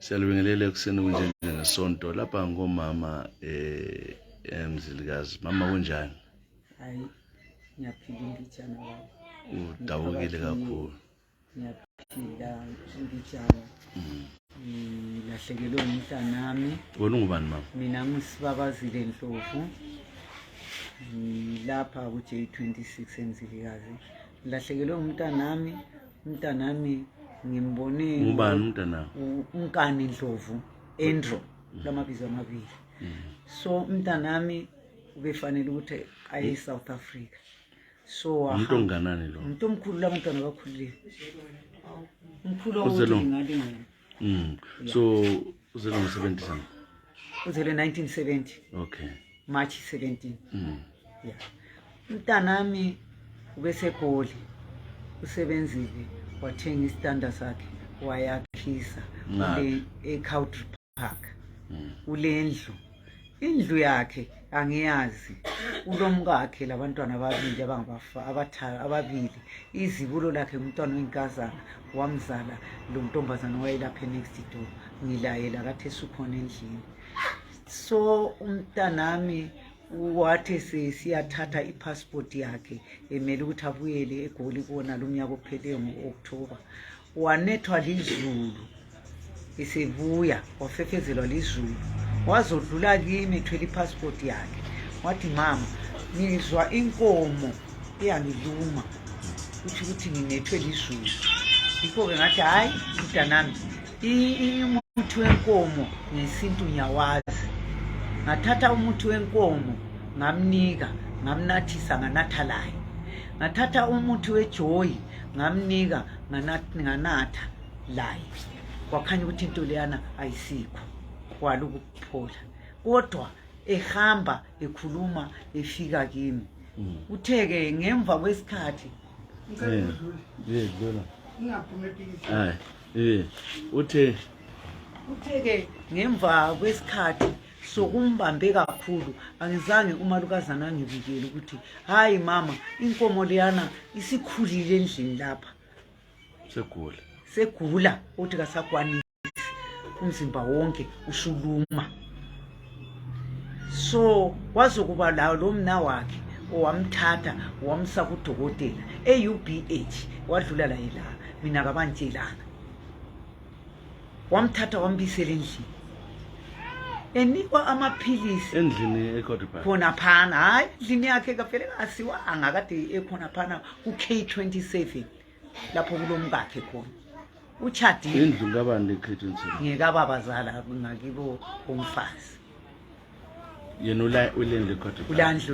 Siyalibingelela ekuseni kunje ngesonto lapha ngomama emzilikazi. Mama kunjani? Hayi, ngiyaphila imbijana baba. Udabukile kakhulu. Ngiyaphila imbijana. Ngilahlekelwe umntanami. Wena ungubani mama? Mina ngisibabazile Ndlovu. Ngilapha ku-J26 emzilikazi. Ngilahlekelwe umntanami ngimbone. Ngubani umntana? Unkani Ndlovu, Andrew, lamabizo amabili. So umntanami ubefanele ukuthi aye eSouth Africa. So umuntu onganani lo? Umuntu omkhulu la mntwana kakhulile. Umkhulu owudingale. So uzelwe ngo-70 something. Uzelwe 1970. Okay. March 17. Yeah. Umntanami ubesegoli. Usebenzile wathenga isitanda sakhe wayakhisa kule eCountry Park. Ule indlu yakhe angiyazi. Ulomkakhe labantwana ababili ababili. Izibulo lakhe umntwana oyinkazana wamzala lo ntombazana wayelapha next door. Ngilayela kathi esukhona endlini. So umntanami wathi siyathatha ipassport yakhe emele ukuthi abuyele eGoli kona lo mnyaka ophele ngo-October. Wanethwa lizulu esebuya wafefezelwa lizulu. Wazodlula kimi ethwele ipassport yakhe. Wathi mama ngizwa inkomo iyangiluma ukuthi nginethwe lizulu. Yikho-ke ngathi hayi mntanami umuthi wenkomo ngesintu ngiyawazi. Ngathatha umuthi wenkomo ngamnika ngamnathisa nganatha laye. Ngathatha umuthi wejoy ngamnika nganatha laye. Kwakhanya ukuthi into leyana ayisikho kwaluku kuphola. Kodwa ehamba ekhuluma efika kimi. Utheke ngemva kwesikhathi utheke ngemva kwesikhathi sokumbambe kakhulu angizange umalukazana angibikele ukuthi hayi mama inkomo leyana isikhulile endlini lapha. Segula uthi kasakwanisi umzimba wonke usuluma. So wazokuba lawo lo mna wakhe owamthatha wamsa kudokotela eUBH wadlula la yila mina kabantshelanga. Wamthatha wambisela endlini. Enikwa amaphilisi endlini eCountry khona phana. Hayi endlini yakhe kavele asiwanga kade ekhona phana ku-K27 lapho kulomkakhe khona. Uchadile indlu kabani le-K27? ngekababazala ngakibo umfazi. Yena ulendlu eCountry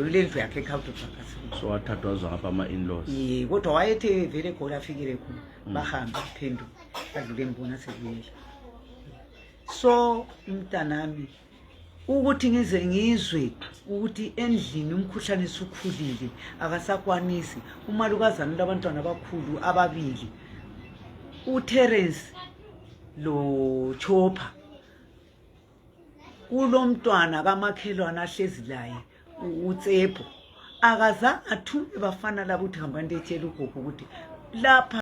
Ulendlu yakhe eCountry Park. So wathathwa wazwa ngapha ama-in-laws. Kodwa wayethe vele eGoli afikile khona bahamba phenduka adlule embona sebuyela. So umntanami ukuthi ngize ngizwe ukuthi endlini umkhuhlane usukhulile akasakwanisi. Umalukazana labantwana abakhulu ababili uTerence lo Chopper kulomntwana kamakhelwana ahlezi laye uTsepho akazange athume bafana labo ukuthi hamba ndetshela ugogo ukuthi lapha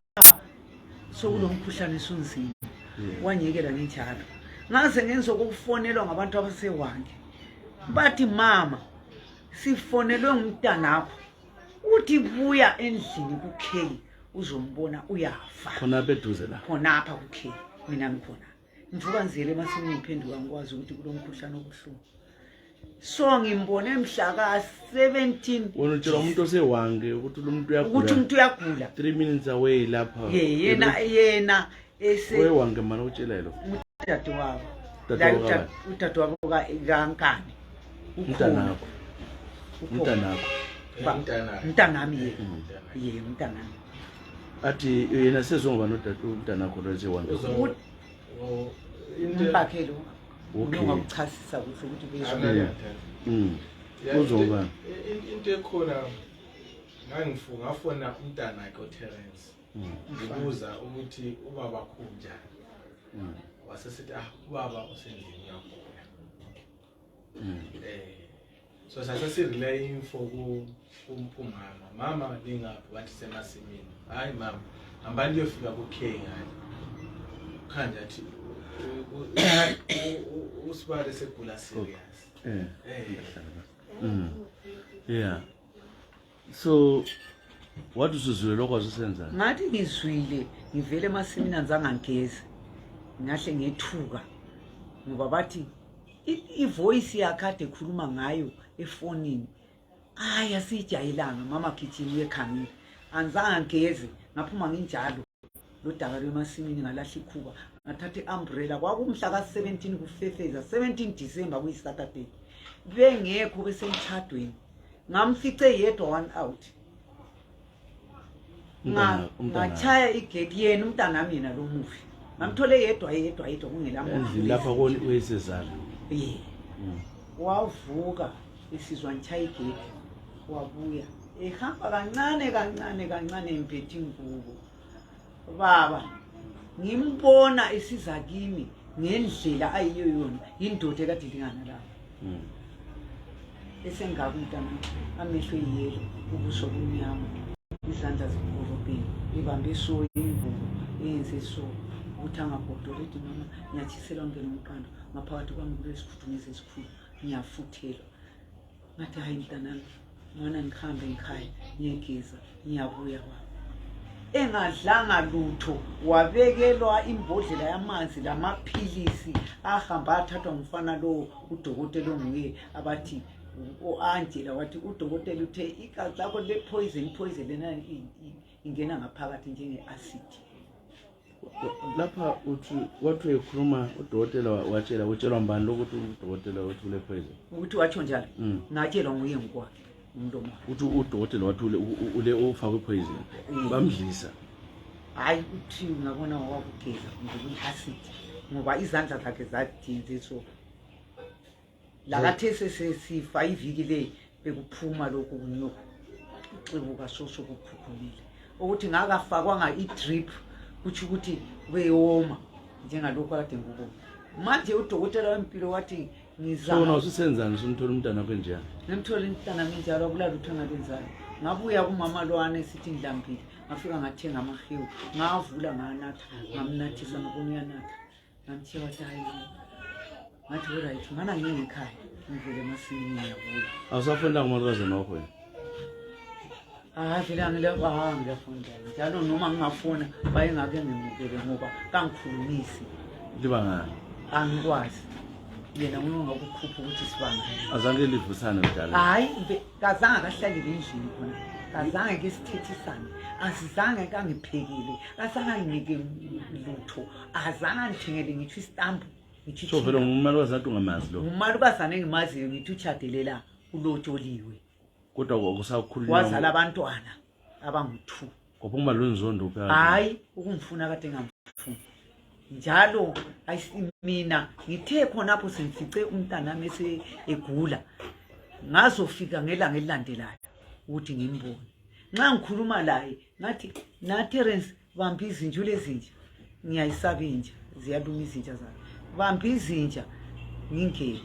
sokulomkhuhlane sunzima. Wanyekela njalo. Ngaze ngenzo kokufonelwa ngabantu abasewange. Bathi mama sifonelwe ngumntanakho uthi buya endlini kuK uzombona uyafa. Khona beduze la. Khona apha kuK mina ngikhona. Ngivuka nzile masimini ngiphenduka ngikwazi ukuthi kulomkhuhlane obuhlungu. So ngimbone mhla ka-17. Wona utshela umuntu osewange ukuthi lo muntu uyagula. Ukuthi umuntu uyagula 3 minutes away lapha. Yena wewange mana utshela lo. Udadewabo kaNkani. Umntanakho. Mntanami mntanami. Athi yena sezongoba umntanakho lo sewange. Umbakhe lo. Ngokuchasisa kuhle ukuthi bezwe. Uzoba into ekhona ngafona umntanakhe uTerence. Ngibuza ukuthi ubaba khunjani. Wasesithi ubaba usendlini uyagula. So sasesirelay info kumama. Mama lingaphi wathi semasimini. Hayi mama hamba niyofika kuK ngayo. Khanja athi usibale segula serious. Yeah. So what usuzwile lokho azisenza? Ngathi ngizwile ngivele emasimini anzangangeze. Ngahle ngethuka ngoba bathi ivoice yakade ekhuluma ngayo efonini aya sijayelanga mama kitchen yekhami anzangangeze ngaphuma nginjalo lo daba lemasimini ngalahla ikhuba ngathatha umbrella kwakumhla ka17 kuFefeza 17 December kuyiSaturday bengekho besemchadweni ngamfice yedwa one out ngachaya igate yena umntana nami yena lo mufi ngamthole yedwa kungelamuntu lapha kuyisezalo wavuka isizwa nchaya igate wabuya ehamba kancane imphethe ingubo baba ngimbona esiza kimi ngendlela ayiyo yona indoda ekade lingana la esengaku umntana amehlo yelo ubuso bunyama izandla zibolobheni ibambe so ingubo yenze so ukuthi angabhodole ethi mama ngiyachisela ngene umqando ngaphakathi kwami kulesikhudumezi esikhulu ngiyafuthelwa ngathi hayi mntanami mwana ngikhambe ngikhaya ngiyegeza ngiyabuya kwami engadlanga lutho wabekelwa imbodlela yamanzi lamaphilisi ahamba athathwa ngumfana lo udokotela onguye abathi Angela wathi udokotela uthe igazi lakho le poison lena ingena ngaphakathi njenge acid. Lapha uthi wathi ekhuluma udokotela watshelwa mbani lokuthi udokotela wathi ule poison ukuthi watsho njalo ngatshelwa nguye ngokwakhe umntomo uthi udokotela wathi ule ofakwe poison bamdlisa hayi uthi ngabona wakugeza ngokuni acid ngoba izandla zakhe zadinze so lakathese sesifa iviki le bekuphuma lokho kunyoka uxibuka soso kuphuphumile ukuthi ngakafakwanga idrip kuthi ukuthi weyoma njengalokho kade ngikubo manje udokotela wempilo wathi ngizama sona usisenzani somthola umntana wakhe njani nemthola umntana minjalo akulala uthanga lenzayo ngabuya kumama lwane sithi ndlambile ngafika ngathenga amahewu ngavula nganatha ngamnathisa ngabona uyanatha ngamthiya wathi hayi ngathi right ngana ngiyeke ekhaya ngivele emasimini ngiyabuya awusafunda ngomalukazana wakho vele ngiyafunda njalo noma ngingafuna bayengake ngimukele ngoba kangikhulumisi liba ngani angikwazi yena unonga ukukhupha ukuthi sibanga azange livusane kudala hayi kazange akahlale endlini khona kazange ke sithethisane asizange kangiphekile kazange nginike lutho azange ngithengele ngithi istamp ngithi so vele ngumalukazana ungamazi lo umalukazana engimaziyo ngithi uchadelela ulotsholiwe kodwa akusakhulunywa wazala abantwana abangu2 ngophuma lonzondo phela hayi ukungifuna kade ngamfuna njalo mina ngithe khonapho sengifice umntana mase egula ngazofika ngelanga elilandelayo ukuthi ngimbone nxa ngikhuluma laye ngathi na Terence bambi izinja lezinja ngiyayisaba inja ziyaluma izinja zami bambi izinja ngingene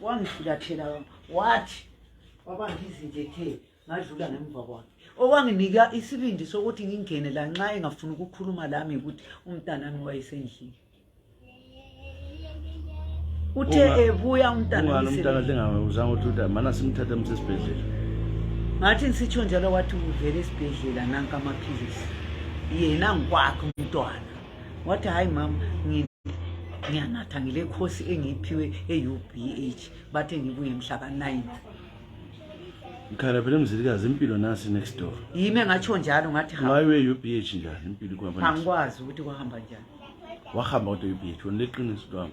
wangifulathela wathi wabambi izinja ethe ngadlula ngemva kwakhe okwanginika isibindi sokuthi ngingene la nxa engafuna ukukhuluma lami ukuthi umntana wami wayesendlini uthe ebuya umntana uzange ukuthi mana simthatha msesibhedlela ngathi ngisitsho njalo wathi uvele esibhedlela nanka amaphilisi yena ngikwakhe umntwana wathi hayi mama ngiyanatha ngile course engiphiwe eUBH bathe ngibuye mhla ka9 Ngikhala phela emzilikazi impilo nasi next door. Yime ngatsho njalo ngathi hamba. Ngawe UPH njani impilo kwaba. Angikwazi ukuthi kwahamba njani. Wahamba kodwa UPH wona leqiniso lwami.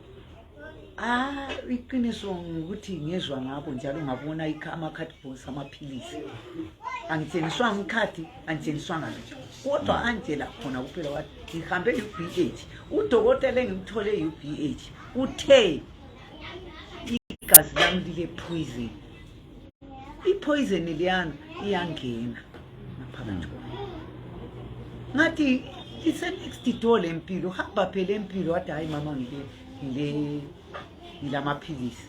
Iqiniso ukuthi ngezwe ngabo njalo ngabona ama-cardboards amaphilisi. Angithengiswa ngikhathi, angithengiswa ngalutho. Kodwa Angela khona kuphela wathi ngihambe UPH. Udokotela engimthole UPH uthe igazi lami lile poison. I-poison liyana iyangena ngaphakathi kwayo. Ngathi ise-next door lempilo hamba phela empilo wathi hayi mama ngilamaphilisi.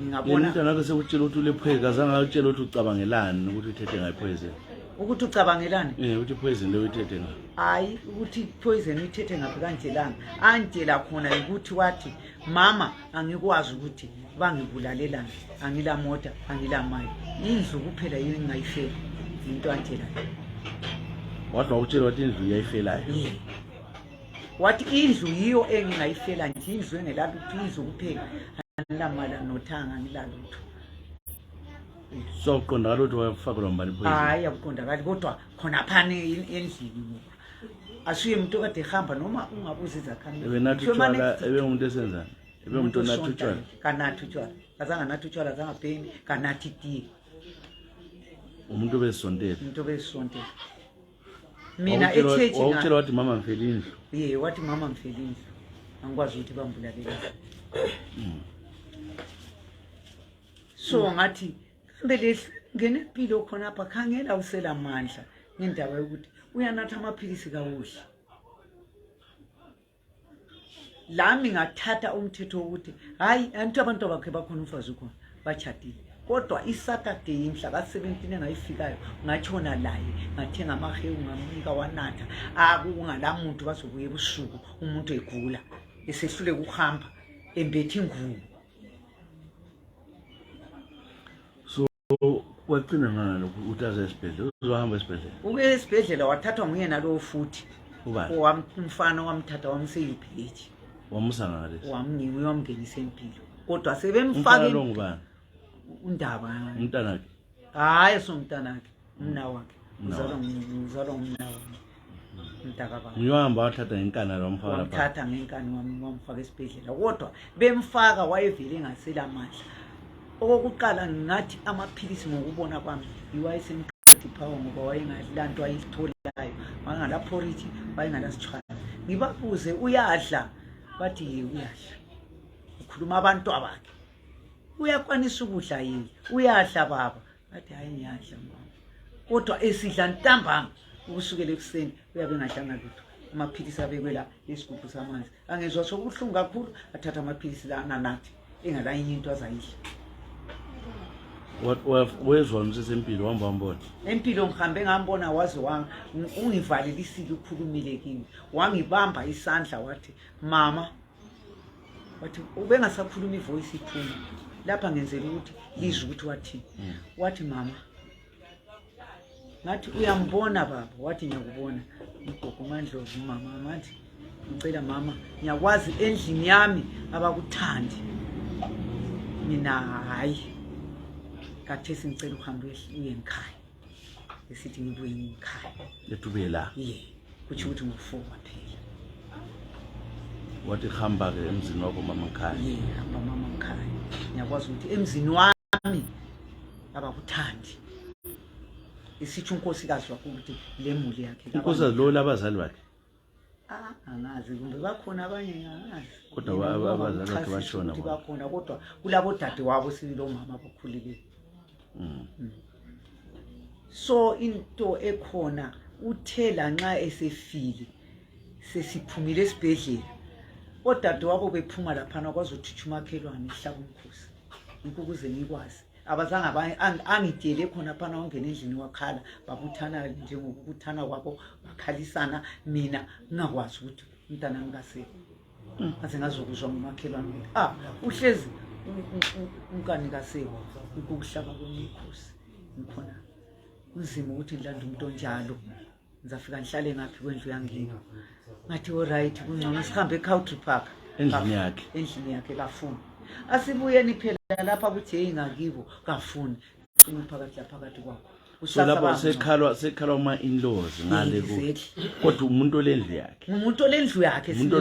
Ngingabona umntana ke sekutshela ukuthi ulepheka azange utshela ukuthi ucabangelani ukuthi uthethe ngayi poison. ukuthi ucabangelani ukuthi poison leyo ithethe nga hayi ukuthi poison ithethe ngaphi kanjelanga antshela khona ukuthi wathi mama angikwazi ukuthi bangibulalelana angila mota angila mali indlu kuphela yini engayifela into antshela wathi wakutshela wathi indlu iyayifelayo wathi indlu yiyo engingayifela nje indlu engelala indlu kuphela angila mali nothanga angila lutho so uqondakala ukuthi wafakelwa mbani poison hayi akuqondakali kodwa khona phana endlini asuye umuntu okade ehamba noma ungabuza izakhamisi ebenathi utshwala umuntu esenzani umuntu onathi utshwala kanathi utshwala azange nathi utshwala azangabhemi kanathi itiye umuntu obezisontela mina echechi wakutshela wathi mama ngifela indlu wathi mama ngifela indlu angikwazi ukuthi bambulalela so ngathi kambe ngene impilo khona apha khangela usela amandla ngendaba yokuthi uyanatha amaphilisi kawuhle lami ngathatha umthetho ukuthi hayi antu abantu abakhe bakhona umfazi khona bachadile kodwa iSaturday imhla ka17 engayifikayo ngachona laye ngathenga amahewu ngamnika wanatha akungalamuntu bazobuye ebusuku umuntu egula esehlule ukuhamba embethe ingubo waqina ngana lokhu utaze esibhedlela uzohamba esibhedlela uke esibhedlela wathathwa nguye nalowo futhi umfana wamthatha wamse UPH wamusa ngale wamngenisa empilo kodwa sebemfake lo ngubani undaba umntanakhe hayi somntanakhe umna wakhe uzalwa ngumna wakhe umntaka baba uyahamba wathatha ngenkani wamfaka lapha wathatha ngenkani wamfaka esibhedlela kodwa bemfaka wayevele ngasela amandla okokuqala ngathi amaphilisi ngokubona kwami iwayesemqedi phawo ngoba wayengalanto ayitholayo wangala porridge wayengala sitshwala ngibabuze uyadla bathi uyadla ukhuluma abantu abakhe uyakwanisa ukudla yini uyadla baba bathi hayi ngiyadla mama kodwa esidla ntambama ukusukela ekuseni uyabe ngadlanga lutho amaphilisi abekwela lesigubhu samanzi angezwa sokuhlungu kakhulu athatha amaphilisi la ananathi engala yinye into azayidla wezwa umsesempilo wamba wambona empilo ngihambe ngambona wazi ungivalelisile ukhulumile kimi wangibamba isandla wathi mama wathi ubengasakhuluma ivoice iphuma lapha ngenzela ukuthi lizwe ukuthi wathi wathi mama ngathi uyambona baba wathi ngiyakubona ugogo uMandlovu mama manje ngicela mama ngiyakwazi endlini yami abakuthandi mina hayi kathi singicela uhambe uye ekhaya esithi ngibuye ekhaya letube la kuthi ukuthi ngokufoka phela wathi hamba ke emzini wakho mama ekhaya hamba mama ekhaya ngiyakwazi ukuthi emzini wami abakuthandi isithi unkosikazi wakho ukuthi le muli yakhe unkosikazi lo labazali bakhe angazi kumbe bakhona abanye angazi kodwa abazali bakhe bashona bakhona kodwa kulabo dade wabo silo mama abakhulile so into ekhona uthela nxa esefile sesiphumile esibhedlela odade wabo bephuma laphana kwazothutha umakhelwane ehlaba umkhosi ukuze ngikwazi abazange angitshele khona phana ongena endlini wakhala babuthana njengokubuthana kwabo bakhalisana mina ngingakwazi ukuthi umntana ngikaseko aze ngazokuzwa ngomakhelwane uhlezi unkani kaseko ukuhlaba komkhosi ngikhona unzima ukuthi ngilanda umuntu onjalo ngizafika ngihlale ngaphi kwendlu yangilini ngathi alright kungcono sihambe eCountry Park endlini yakhe kafuni asibuyeni phela lapha kuthi ngakibo kafuni cima phakathi lapha kwakho so lapho sekhalwa ama-in-laws ngale kodwa umuntu olendlu yakhe umuntu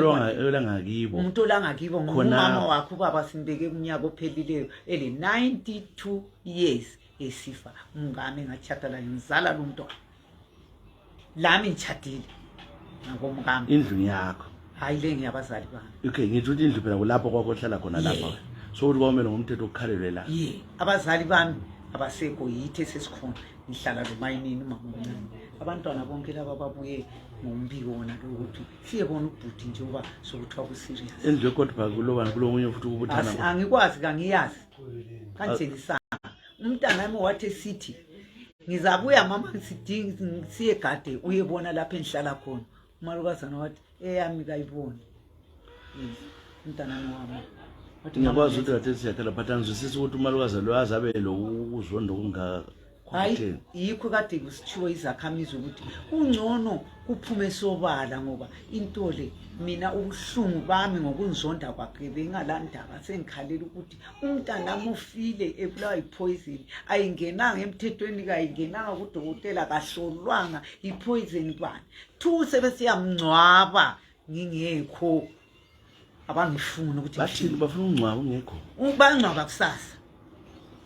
olangakibo umuntu olangakibo ngumama wakhe ubaba simbeke kunyaka ophelileyo 92 years esifa umngame ngachata la ngizala lo mntwana lami ngitshadile ngomngame indlu yakho hayi le ngiyabazali bami okay ngithi ukuthi indlu phela kulapho kwakho hlala khona lapha so ukuthi kwamele ngomthetho okukhalelwe la abazali bami abasekho yithi sesikhona ngihlala lomayinini mama omncane abantwana bonke laba babuye ngombiko wona ukuthi siyebona ubhuti nje uba sokuthiwa ku serious endlu kodwa kulobani kulomunye futhi ukubuthana angikwazi kangiyazi kanje ngisana umntana wami wathi sithi ngizabuya mama siye gade uyebona lapha engihlala khona umalukazana wathi eyami kayiboni umntanami wami ngiyakwazi ukuthi kade siyakhela but angizwisisi ukuthi umalukazana lo azabe lo ukuzonda hayi yikho kade kusithiwe izakhamizi ukuthi ungcono kuphume sobala ngoba into le mina ubuhlungu bami ngokungizonda kwakhe bengalandaba sengikhalela ukuthi umntanami ufile ebulawa yipoison ayingenanga emthethweni kayingenanga kudokotela kahlolwanga ipoison bani thu sebesiyamngcwaba ngingekho abangifuna ukuthi bathini bafuna ungcwaba ungekho ubangcwaba kusasa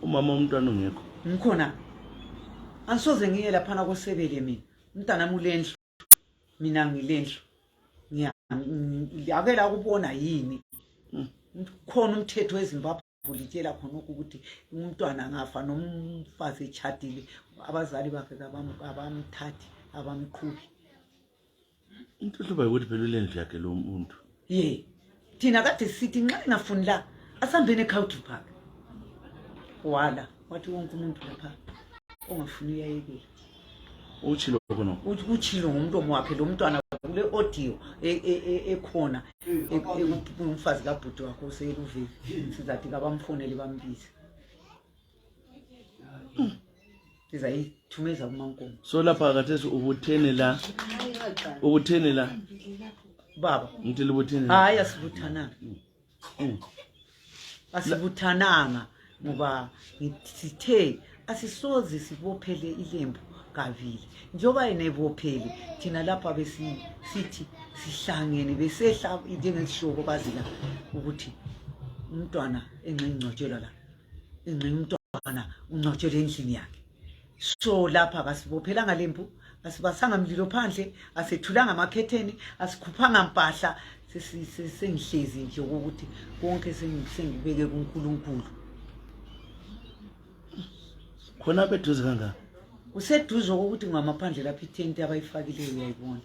umama womntwana ungekho ngikhona angisoze ngiye laphana kosebele mina umntanami ulendlu mina ngilendlu ngiyakela ukubona yini khona umthetho weZimbabwe litshela khona ukuthi umntwana angafa nomfazi echadile abazali bakhe abamthathi abamqhubi into hloba ukuthi phela ulendlu yakhe lo muntu thina kade sithi nxa ingafuni la asambene eCountry Park wala wathi wonke umuntu lapha ongafuni uyayekela uchilo khona uchilo ngumntomo wakhe lo mntwana kule audio ekhona umfazi kabhuti wakho useyeluveli sizathi kabamfonele bambize sizayithumeza kumankomo so lapha khathesi ubuthene la baba ngithi libuthene hayi asibuthananga ngoba ngithe asisoze sibophele ilembu kavile njoba enebophele thina lapha sithi sihlangene besehla njengesishoko bazila ukuthi umntwana engcingcotshelwa la umntwana ungcotshelwe endlini yakhe so lapha kasibophelanga lembu asibasanga mlilo phandle asethulanga amakhetheni asikhuphanga mpahla sengihlezi nje ukuthi konke sengibeke kuNkulunkulu khona beduze kangaka useduze ukuthi ngamaphandle lapha itent abayifakileyo uyayibona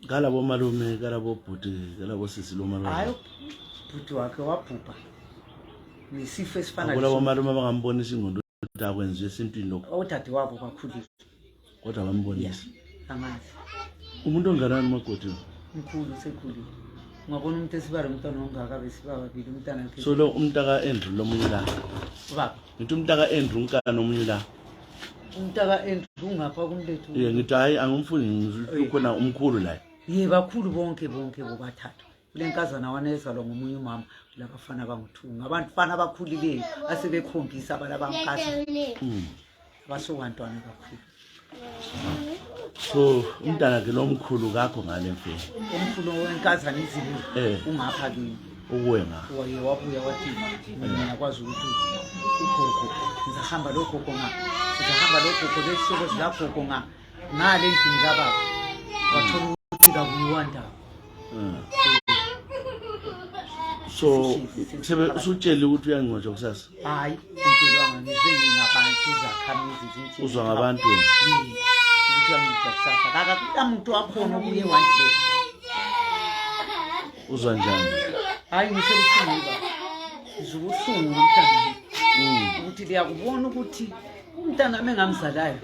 galabo malume galabo bhuti galabo sisi lo malume hayi bhuti wakhe wabhubha nesifo esifana labo malume abangambonisa ingqondo ukuthi akwenziwe esintwini lokho odade wabo bakhulile kodwa bambonisa amazi umuntu onganani magodi mkhulu sekhulile ngabona umuntu esibara umntwana ongaka besiba babili umntana wakhe so lo umntaka Andrew lo munye la baba ngithi umntaka Andrew unkana omunye la umntaka Andrew ungapha kumlethu ngithi hayi angumfuni ngikhona umkhulu la bakhulu bonke bobathathu kulenkazana wanezalwa ngomunye umama labafana bangu2 abantwana abakhulileyo asebekhombisa abalabamkhaza basokantwana kakhulu so umntana ke lo mkhulu kakho ngale mfeni umkhulu wenkazana izibulo ungapha kimi ukuwenga wabuya wathi mina nakwazi ukuthi ugogo ngizahamba logogo lesihlobo sikagogo ngale endlini kababa wathola ukuthi kabuyiwa ndaba so sebe usutshela ukuthi uyangcotshwa kusasa hayi ngitshelwanga ngizwe ngabantu zakhamizi zintshela uzwa ngabantu ukuthi uyangcotshwa kusasa kaka umuntu wakhona obuye wanje uzwa njani hayi ngisebuhlungu ngizubuhlungu umntana ukuthi liyakubona ukuthi umntana mengamzalayo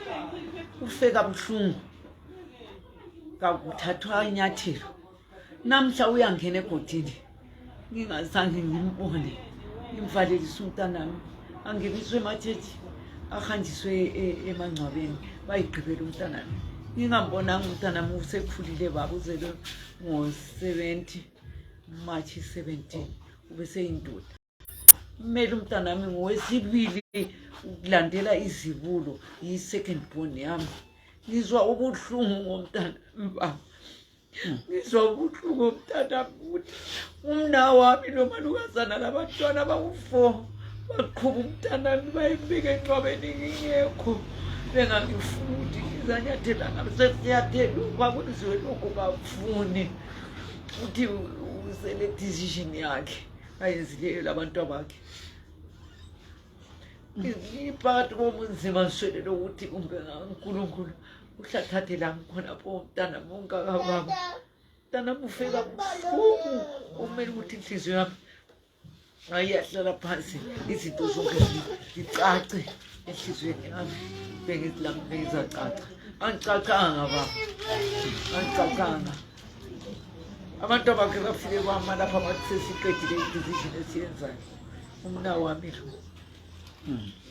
ufeka buhlungu kakuthathwa inyathelo namhla uyangena egodini ngingazange ngimbone ngimvalelisa umntanami angeniswe ematshetshi ahanjiswe emangcwabeni bayigqibela umntanami ngingambonanga umntanami usekhulile baba uzelwe ngo-70 March 17 ubeseyindoda kumele umntanami ngowesibili ukulandela izibulo yi-second born yami ngizwa ubuhlungu ngomntanami baba ngizwa ubuhlungu ngomntanami ukuthi umna wami nomalukazana labantwana baku4 baqhuba umntanami bayibika engcwabeni ngingekho bengangifuni ukuthi ngizanyathela ngami sesiyatheluka kwenziwe lokho kafuni uthi usele decision yakhe ayenzileyo labantu bakhe iphakathi komunzima ngiswelele ukuthi kumbe uNkulunkulu uhlathathela khonapho umntanami ongakababa umntanami ufeka buhlungu kumele ukuthi inhliziyo yami Ngayahlala phansi izinto zonke zicace enhlizweni yami bengithi la bengizacaca angicacanga baba angicacanga abantu abakhe bafike kwama lapha bathi sesiqedile i-decision esiyenzayo umna wami lo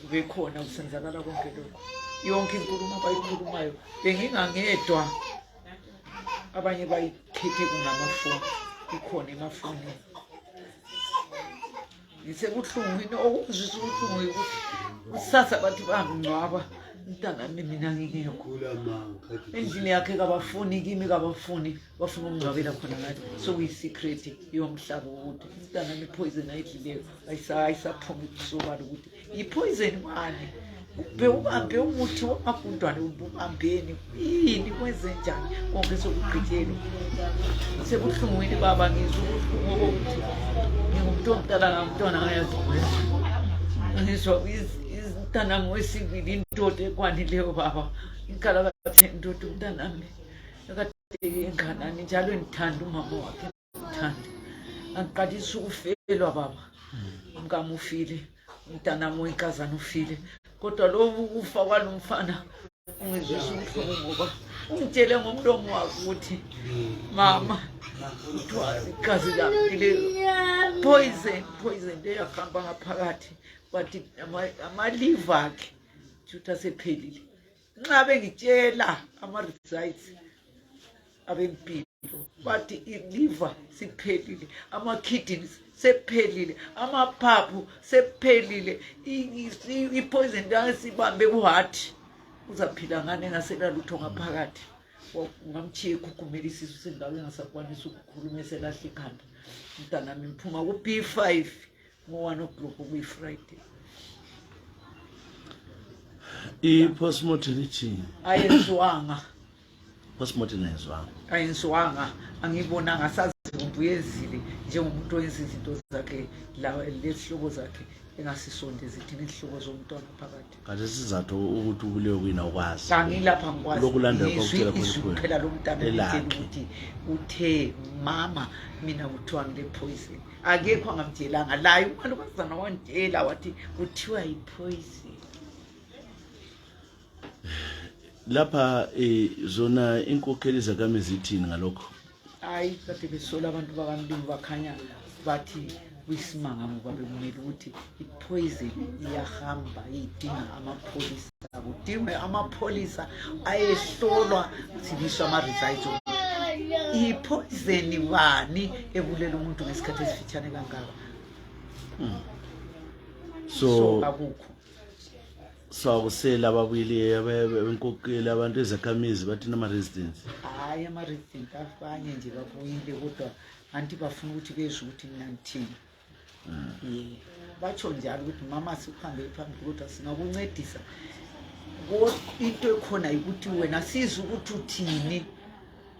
bekhona kusenzakala konke lokho yonke inkulumo abayikhulumayo bengingangedwa abanye bayiphethe kungamafoni ikhona emafonini ngisekuhlungwini okuzwisa ubuhlungu ukuthi kusasa bathi bangcwaba umntanami mina ngingekho endlini yakhe kabafuni kimi kabafuni bafuna ukungcwabela khona ngathi sokuyisecret yomhlaba ukuthi umntanami ipoison ayidlileyo ayisaphuma ukusobala ukuthi ipoison mani ubambe umuthi wamagundwane ubambeni yini kwenze njani konke sokugqithelwe sebuhlungwini baba ngizwe ubuhlungu bokuthi ngingumuntu omdala ngamntwana ngayazigweza ngizwa umntanami wesibili indoda ekwanileyo baba inkalakathe indoda umntanami ekade enganani njalo ngithanda umama wakhe ngithanda angiqalisa ukufelwa baba umkami ufile umntanami wenkazana ufile kodwa lobu kufa kwalo mfana ungizwisa ubuhlungu ngoba ungitshele ngomlomo wakhe ukuthi mama uthiwa igazi lami le poison leyahamba ngaphakathi bathi amaliva akhe ukuthi asephelile nxa bengitshela ama-results abempilo bathi iliva siphelile ama-kidneys sephelile amaphaphu sephelile ipoison sibambe ku-heart uzaphila ngane engaselalutho ngaphakathi ngamchiye ekhukhumela isisu sendawo engasakwanisa ukukhuluma eselahle ikhanda umntanami mphuma ku-B5 ngo-1 o'clock okuyi-Friday i-postmortem ithini ayenziwanga postmortem ayenziwanga angibonanga sazi uyenzile njengomuntu oyenza izinto zakhe lesihlobo zakhe engasisondezi thina izihlobo zomntwana phakathi kade sizathu ukuthi ukuleyo kwina ukwazi angilapha ngikwazi lokulandela kokutshela khona phela lo mntana etshela ukuthi uthe mama mina kuthiwa ngile poison akekho angamtshelanga layo umalukazana wantshela wathi kuthiwa yi-poison lapha zona inkokheli zakami zithini ngalokho hayi kade besola abantu bakamlimi bakhanya bathi kuyisimanga ngoba bekumele ukuthi ipoison iyahamba idinga amapholisa kudingwe amapholisa ayehlolwa sibiswa ama-results ipoison bani ebulela umuntu ngesikhathi esifitshane kangaka so akukho akusela ababuyile abenkokheli abantu ezakhamizi bathina ama-residents hayi ama-resident abanye nje babuyile kodwa anti bafuna ukuthi bezwe ukuthi mina ngithini batsho njalo ukuthi mama sikuhambele phambili kodwa singakuncedisa into ekhona ukuthi wena siza ukuthi uthini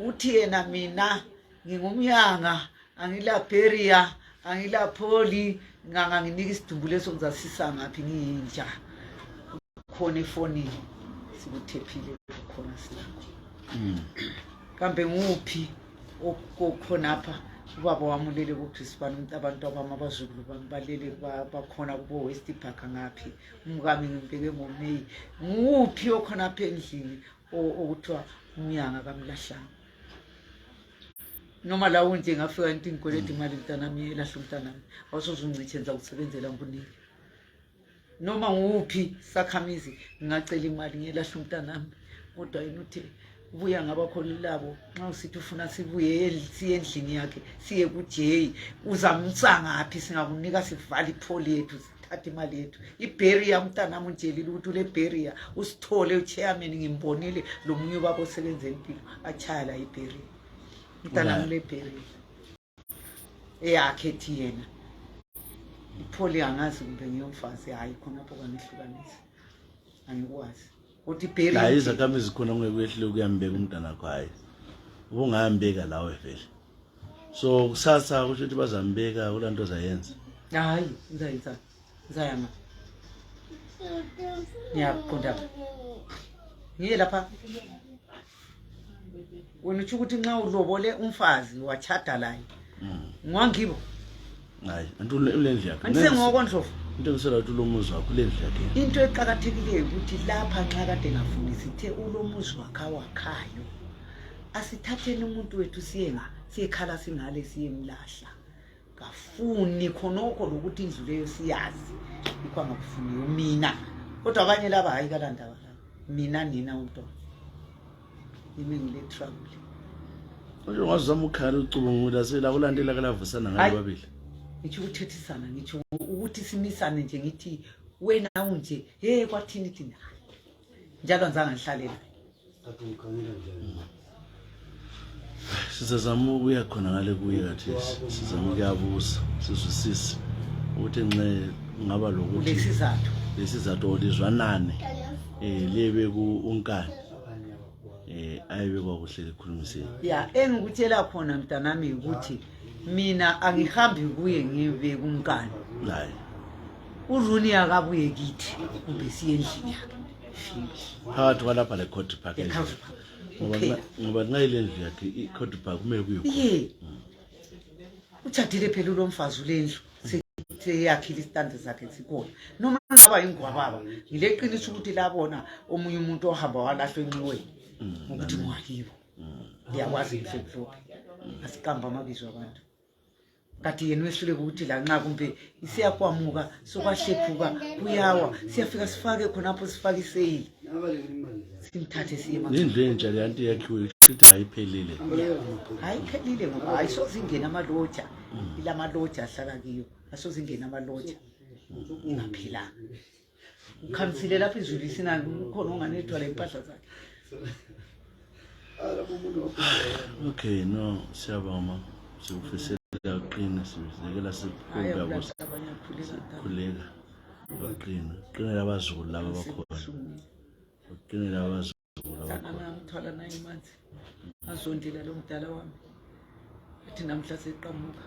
uthi yena mina ngingumyanga angilabheria angilapholi nganginika isidumbu leso ngizasisa ngaphi ngiyinja khona efonini sikuthephile khona silapho kambe nguphi okhonapha ubaba wamulele kuChrispan abantu abami abazukulu bami balele bakhona kubo West Park ngaphi umkami ngimbeke ngoMeyi nguphi okhonapha endlini okuthiwa umyanga kamlahlanga noma la unje ngafika into inkoleti imali mntanami elahla umntanami awusozungichenza ukusebenzela ngunini noma nguphi sakhamizi ngacela imali ngelahla umntanami kodwa yena uthi ubuya ngabakholi labo nxa usithi ufuna sibuye siye endlini yakhe siye kuJay uzamtsa ngaphi singakunika sivale ipholi yethu sithathe imali yethu ibarrier umntanami untshelile ukuthi ule barrier usithole uchairman ngimbonile lo munye ubaba osebenza empilo achaya la ibarrier umntanami le barrier eyakhe ethi yena ipholi angazi kumbe ngiyomfazi hayi khonapho kanihlukanisa angikwazi uthi Berry la izakhamizi khona ungekwehlile ukuyambeka umntana wakho hayi ubungahambeka lawe vele so kusasa kusho ukuthi bazambeka kulanto zayenza hayi ngizayenza ngizayama ngiyaqonda ngiye lapha wena uthi ukuthi nxa ulobole umfazi wachada laye ngiwangibo hayi ulendlu yakhe Andisengoko Ndlovu. into ngisela ukuthi ulomuzi wakho ulendlu yakhe Into eqhakathekileyo ukuthi lapha nxa kade ngafundisa ithe ulomuzi wakhayo asithatheni umuntu wethu siyekhala singale siyemlahla kafuni khonoko lokuthi indlu leyo siyazi ikho angakufuniyo mina kodwa abanye laba hayi kalandaba mina nina umntwana yimi ngile trouble manje ungazama ukhala ucubungula sela kulandela kalavusana ngalo babili ngithi ukuthethisana ngithi ukuthi simisane nje ngithi wena unje kwathini thina njalo ngizange ngihlalela sizazama ukuya khona ngale kuye kathesi sizama ukuyabusa sizwisise ukuthi nxe ngaba lokuthi lesizathu olizwanane lebe ku unkani ayibe kwakuhle ekhulumiseni engikutshela khona mntanami ukuthi mina angihambi kuye ngibe kumkani hayi uRuni akabuye kithi kumbe siye endlini yakhe phakathi kwalapha le court park ngoba nxa ile ndlu yakhe i-court park kumele kuye uthathile phela lo mfazi ulendlu seyakhile isitande sakhe sikhona noma ngaba ingwababa ngileqinisa ukuthi labona omunye umuntu ohamba walahlwa enxiweni ukuthi ngwakibo ngiyakwazi mhlophe asikamba amabizo abantu kati yena wehlule ukuthi la nxa kumbe isiyakwamuka sokwahlephuka kuyawa siyafika sifake khonapho sifake iseyili simthathe siye indlu entsha le anti yakhiwe sithi ayiphelile ayiphelile ngoba ayisozingena amaloja ilamaloja ahlala kiyo asozingena amaloja ingaphilanga ukhamsile lapha izulu lisina khona unganethwala impahla zakhe okay no siyabama sikufisela uqina sizekela sikhuleka bosi khuleka uqina qinela abazukulu laba bakhona qinela abazukulu laba ngithwala naye imanzi azondlela lo mdala wami athi namhla seqhamuka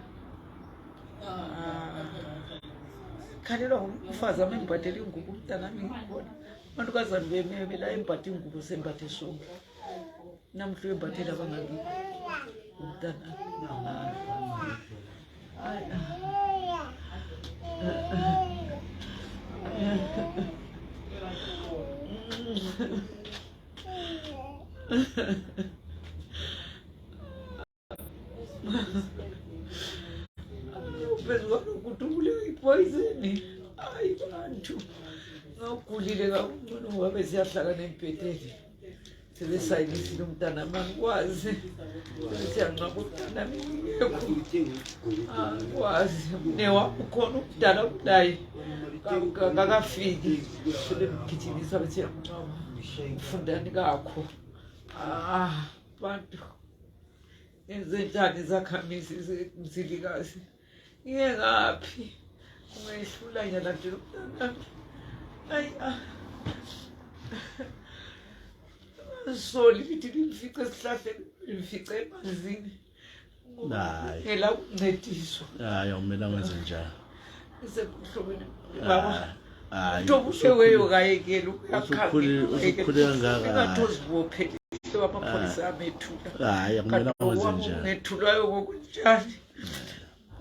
khalelwa umfazi amembhathele ingubo umntanami ngikhona abantu kazani bemebe la embathe ingubo sembathe sonke namhla embathele abangakibo umntanami ukuthi ipoisoni hayi bantu ngagulile kakhulu ngoba siyahlala nempeteli sebesayisile umntana mangikwazi siyanqaba umntana ngekho newami khona ukudala kudayi kakafiki selemgijimisa bethi yamncaba ufundani kakho bantu yenze njani zakhamisi mzilikazi ngiye ngaphi ungehlula nyala nje umntana hayi soli lithi limfice esihlahleni limfice emanzini hayi ngela ukuncediswa hayi awumela wenze njalo isebuhlobeni baba tobuseweyo kayekela usukhule kangaka ngathozibophele amapholisa amethula hayi akumela wenze njalo ngethulwayo ngokunjani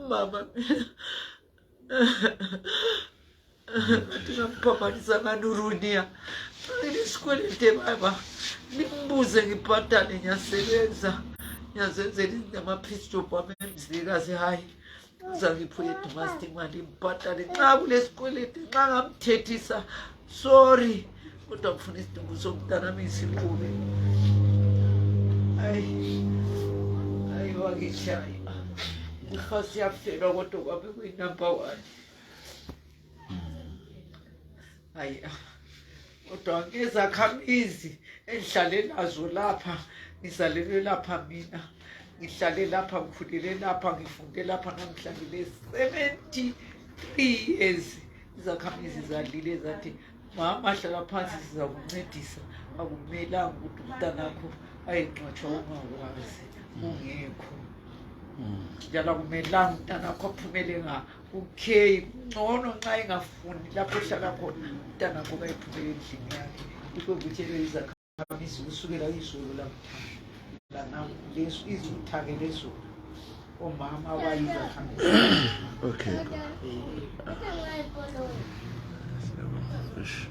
mama ndingamphambanisa nganurunia ilisikwelete baba nimbuze ngibhatale ngiyasebenza ngiyazenzela namaphisitop wami emzilikazi hayi uzangiphulethe masti imali imbhatale nxa kulesikwelete nxa ngamthethisa sorry kodwa ngifuna isidumbu somntanami isiqube hayi wakitshaya ufa siyafelwa kodwa kwabe kuyinumber 1 hayi kodwa ngezakhamizi engihlale nazo lapha ngizalelwe lapha mina ngihlale lapha ngikhulele lapha ngifunde lapha namhlanje 73 years izakhamizi zadlile zathi mama hlala phansi sizakuncedisa akumelanga ukuthi umntanakho ayengcwatshwa ungakwazi ungekho njalo akumelanga umntanakho aphumele okay ngcono nxa engafuni lapho hlala khona umntanakho kayiphumele endlini yakhe yikho kutshele izakhamizi kusukela izolo lapha leso izuthake leso omama abayizakhamuzi. Okay. Eh, Ish.